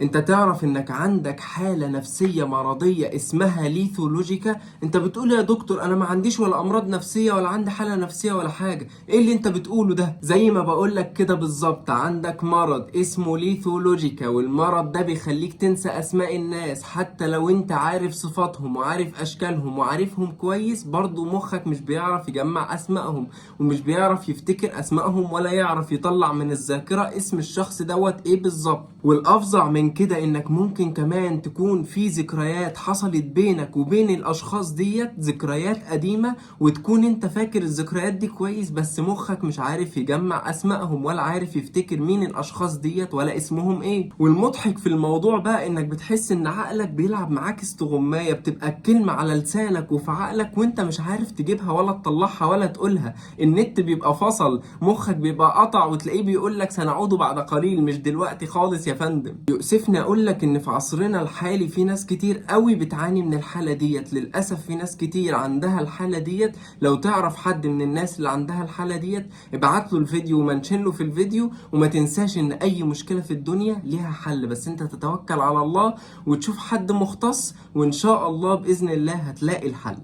انت تعرف انك عندك حالة نفسية مرضية اسمها ليثولوجيكا؟ انت بتقول يا دكتور انا ما عنديش ولا امراض نفسية ولا عندي حالة نفسية ولا حاجة، ايه اللي انت بتقوله ده؟ زي ما بقولك كده بالظبط، عندك مرض اسمه ليثولوجيكا، والمرض ده بيخليك تنسى اسماء الناس حتى لو انت عارف صفاتهم وعارف اشكالهم وعارفهم كويس، برضو مخك مش بيعرف يجمع اسمائهم ومش بيعرف يفتكر اسمائهم ولا يعرف يطلع من الذاكرة اسم الشخص دوت ايه بالظبط. والافظع من كده انك ممكن كمان تكون في ذكريات حصلت بينك وبين الاشخاص ديت، ذكريات قديمة، وتكون انت فاكر الذكريات دي كويس، بس مخك مش عارف يجمع اسمائهم ولا عارف يفتكر مين الاشخاص ديت ولا اسمهم ايه. والمضحك في الموضوع بقى انك بتحس ان عقلك بيلعب معاك استغماية، بتبقى الكلمة على لسانك وفي عقلك وانت مش عارف تجيبها ولا تطلعها ولا تقولها، النت بيبقى فصل، مخك بيبقى قطع، وتلاقيه بيقول لك سنعود بعد قليل، مش دلوقتي خالص يا فندم. يؤسفني اقول لك ان في عصرنا الحالي في ناس كتير قوي بتعاني من الحالة ديت، للاسف في ناس كتير عندها الحالة ديت. لو تعرف حد من الناس اللي عندها الحالة ديت ابعت له الفيديو ومنشن له في الفيديو. وما تنساش ان اي مشكلة في الدنيا ليها حل، بس انت تتوكل على الله وتشوف حد مختص، وان شاء الله باذن الله هتلاقي الحل.